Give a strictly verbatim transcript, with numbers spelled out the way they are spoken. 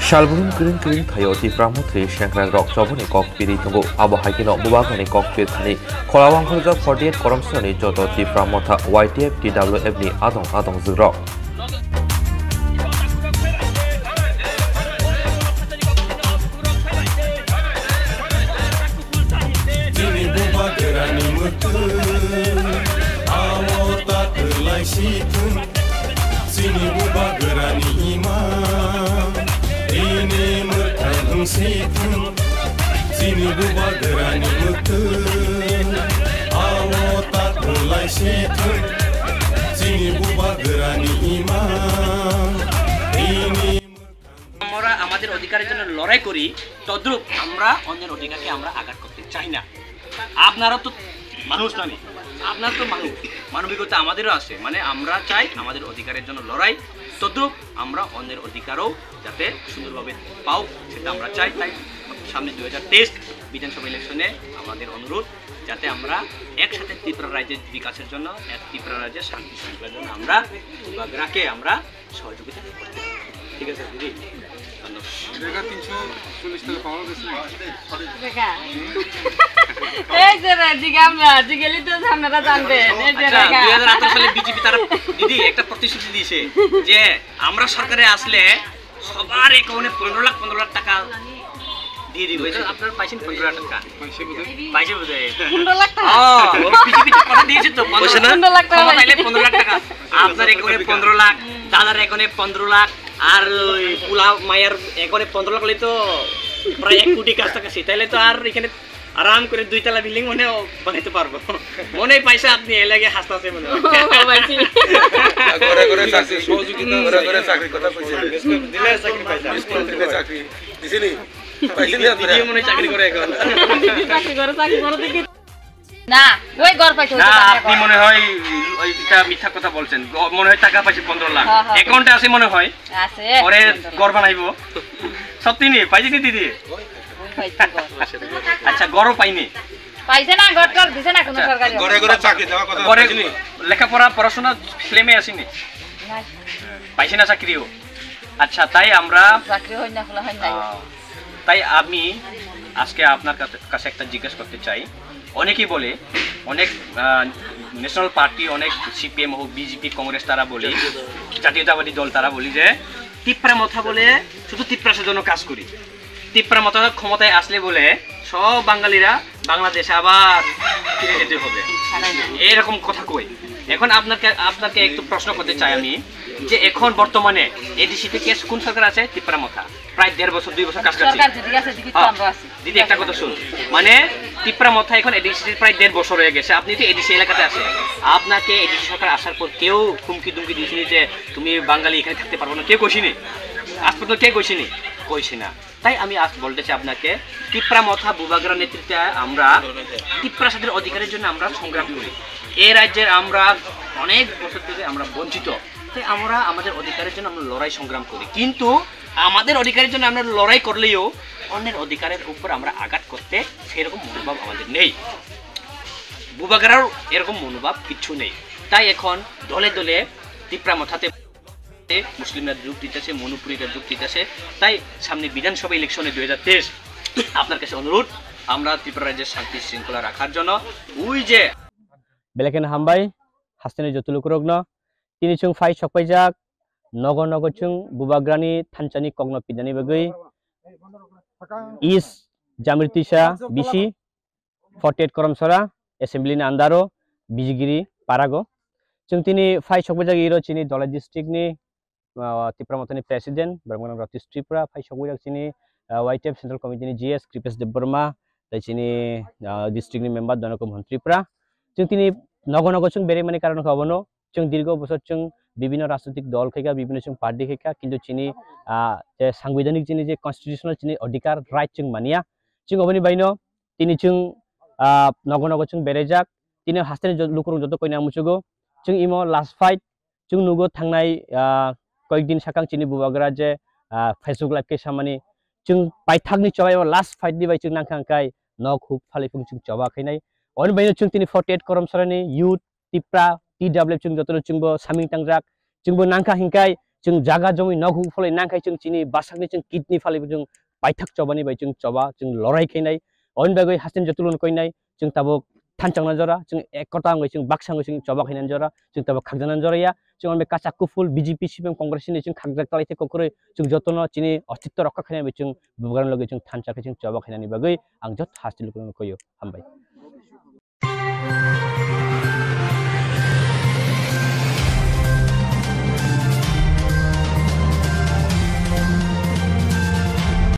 Salbrum kwrwng kwrwng thaio Tipra Mothani sengkrak rok choboni kok piri tongo. Abo hai kheno Bubagrani kok pir thani Kholawang khorjak forty eight Koromsarani joto Tipra Motha Y T F T W F ni adong adong jwkrok. Chini Bubagrani mwkhwng, amo ta kwlai si thung. Chini Bubagrani ima, ini mwkhwng wng si thung. Chini Bubagrani mwkhwng, amo ta kwlai si thung. Chini Bubagrani ima, ini আমরা আমাদের অধিকারের জন্য লড়াই করি, তদ্রূপ আমরা অন্যের অধিকারকে আমরা আঘাত করতে চাই না। আপনারা তো মানুষ নানি, আপনারা তো মানুষ, মানবিকতা আমাদেরও আছে। মানে আমরা চাই আমাদের অধিকারের জন্য লড়াই, তদ্রূপ আমরা অন্যের অধিকারও যাতে সুন্দরভাবে পাও, সেটা আমরা চাই। তাই সামনে দুই হাজার তেইশ বিধানসভা ইলেকশনে আমাদের অনুরোধ, যাতে আমরা একসাথে ত্রিপুরা রাজ্যের বিকাশের জন্য, এক ত্রিপুরা রাজ্যের শান্তি শৃঙ্খলার জন্য আমরা বুবাগ্রাকে আমরা সহযোগিতা করতে হবে। ঠিক আছে দিদি, ধন্যবাদ। জায়গা তিনশো চল্লিশ টাকা পাওয়া গেছে। জায়গা। এই যে রে, জিগাম না, জিগেলি তো আপনারা জানবেন। এই যে আচ্ছা, জায়গা। দুই হাজার আঠারো সালে বিজেপি তারা দিদি একটা প্রতিশ্রুতি দিয়েছে যে আমরা সরকারে আসলে সবার অ্যাকাউন্টে পনেরো লাখ, পনেরো লাখ টাকা দিয়ে দিব। এটা আপনারা পাইছেন পনেরো লাখ টাকা? পাইছে বোধহয়। পাইছে বোধহয়। পনেরো লাখ টাকা? ও, ও বিজেপি তো কথা দিয়েছে তো, পনেরো লাখ। পয়সা না? পনেরো লাখ টাকা ক্ষমতা পাইছে। এলে পনেরো লাখ টাকা। আপনার অ্যাকাউন্টে পনেরো লাখ, দাদার অ্যাকাউন্টে পনেরো লাখ, আর ওই পোলা মায়ের অ্যাকাউন্টে পনেরো লাখ হলে তো প্রায় এক কোটি কাছাকাছি। তাহলে তো আর এখানে আরাম করে দুইতলা বিল্ডিং মনে হয় বানাইতে পারবো। মনে হয় পাইছে আপনি, এর লাগে হাসতাছে মনে হয়। ও, পাইছি। ঘরে ঘরে চাকরি, সহযোগিতা, ঘরে ঘরে চাকরি কথা কইছে। দিলে চাকরি পাইছে। স্কুল থেকে চাকরি দিছিনি? পাইছিনি দিদি আপনারা? মনে হয় চাকরি করে এখন। চাকরি করে, চাকরি করে দেখি। না, ওই ঘর পাইছে, ওই না, যে বাংলা আপনি ঘর। মনে হয় ওই এটা মিথ্যা কথা বলছেন। গ-, মনে হয় টাকা পাইছে পনেরো লাখ। হ্যাঁ, হ্যাঁ। অ্যাকাউন্টে আছে মনে হয়। আছে। পরে ঘর বানাইবো। সত্যি নি? পাইছে নি দিদি? ওই পাইছে ঘর। আচ্ছা, ঘরও পাইনি? পাইছে না, ঘর টর দিছে না কোনো আচ্ছা। সরকারি। ঘরে ঘরে চাকরি দেওয়ার কথা ঘরে পাইছে নি? লেখাপড়া, পড়াশোনা ছেলে মেয়ে আসেনি? নাই। পাইছে না চাকরিও? আচ্ছা, তাই আমরা চাকরি হয় না, খোলা হয় নাই। আহ, তাই আমি আজকে আপনার কাছে, কাছে একটা জিজ্ঞেস করতে চাই। অনেকেই বলে, অনেক, আহ, ন্যাশনাল পার্টি, অনেক সিপিএম হোক, বিজেপি, কংগ্রেস, তারা বলি, জাতীয়তাবাদী দল, তারা বলি যে তিপ্রা মথা বলে শুধু তিপ্রাসের জন্য কাজ করি। তিপ্রা মথা ক্ষমতায় আসলে বলে সব বাঙালিরা বাংলাদেশে আবার ফিরে যেতে হবে, এরকম কথা কই। এখন আপনাকে, আপনাকে একটু প্রশ্ন করতে চাই আমি যে এখন বর্তমানে এডিসিতে কে, কোন সরকার আছে? তিপ্রা মথা। প্রায় দেড় বছর, দুই বছর কাছাকাছি। সরকার যদি আছে, দিকে তো হ্যাঁ। আমরা আছি। দিদি, একটা কথা শুন, মানে তিপ্রা মথা এখন এডিসি প্রায় দেড় বছর হয়ে গেছে, আপনি তো এডিসি এলাকাতে আছেন, আপনাকে এডিসি সরকার আসার পর কেউ হুমকি দুমকি দিয়েছিনি যে তুমি বাঙালি এখানে থাকতে পারবো না? কেউ কইছিনি? আজ পর্যন্ত কে কইছিনি? কইছে না। তাই আমি আজ বলতে চাই আপনাকে, তিপ্রা মথা বুবাগ্রা নেতৃত্বে আমরা তিপ্রাসাদের অধিকারের জন্য আমরা সংগ্রাম করি। এই রাজ্যের আমরা অনেক বছর ধরে আমরা বঞ্চিত, তাই আমরা আমাদের অধিকারের জন্য আমরা লড়াই সংগ্রাম করি। কিন্তু আমাদের অধিকারের জন্য আমরা লড়াই করলেও অন্যের অধিকারের উপর আমরা আঘাত করতে সেরকম মনোভাব আমাদের নেই। বুবাগ্রারও এরকম মনোভাব কিচ্ছু নেই। তাই এখন দলে দলে তিপ্রা মথাতে মুসলিমরা যোগ দিতেছে, মণিপুরিরা যোগ দিতেছে। তাই সামনে বিধানসভা ইলেকশনে দুই হাজার তেইশ আপনার কাছে অনুরোধ, আমরা ত্রিপুরা রাজ্যের শান্তি শৃঙ্খলা রাখার জন্য ওই যে Belai kheno hambai, hasteni joto lukurokno. Tini chwng phai sokpaijak, nogo nogo chwng bubagrani thanchani kokno pidani bagwi East Jamir Tisa B C, forty eight Koromsora, Assembly ni andaro, Bijigiri, Parago. Chwng tini phai sokpaijak iro chini Dhalai district ni ah, Tipra Mothani President, Bormgwnang Ratish Tripura, phai sokwijak chini, ah, Y T F Central Committee ni G S Kripesh Debbarma, tei chini, ah, district ni member Donoko Mohan Tripura. Chwng tini nogo nogo chwng beremani karon khe obono, chwng dirgo bosor chwng bibhinno rajnitik dol khaikha, bibhinno chwng party khaikha, kintu chini, ah, je sangbidhanik chini je constitutional chini odhikar, right chwng mania. Chwng oboni baino tini chwng, ah, nogo nogo chwng berajak, tini hasteni jo-, lukurok joto koina muchugo. Chwng imo last fight, chwng nugo thangnai, ah, koyek din sakang chini bubagra je, ah, Facebook live khe samani chwng paithakni chobai o last fight ni bai chwng nangkha hwnkhe nok huk phaliphung chwng choba khainai. Oni baino chwng tini forty eight Koromsorani youth, Tipra, T W chwng jotono chwngbo saming tangjak. Chwngbo nangkha hwnkhe chwng jaga jomi nok huk phalwi nangkhai chwng chini bwsakni chwng kidney phalwi chwng paithak chobani bai chwng choba chwng lorai khainai. Oni bagwi hasten jotulon koinai chwng tabuk thanchangna jora, chwng ekota wngwi chwng baksa wngwi chwng choba khainani jora, chwng tabuk khakjaknani jora ya. Chwng ani kacha kuphul B J P, C P M, Congress ni chwng khakjak talai tei kokrwi chwng jotono chini ostitto rokha khainani bai chwng bubagrani logi chwng thansa khe chwng choba khainani bagwi ang joto haste lukurokno khoyo. Hambai.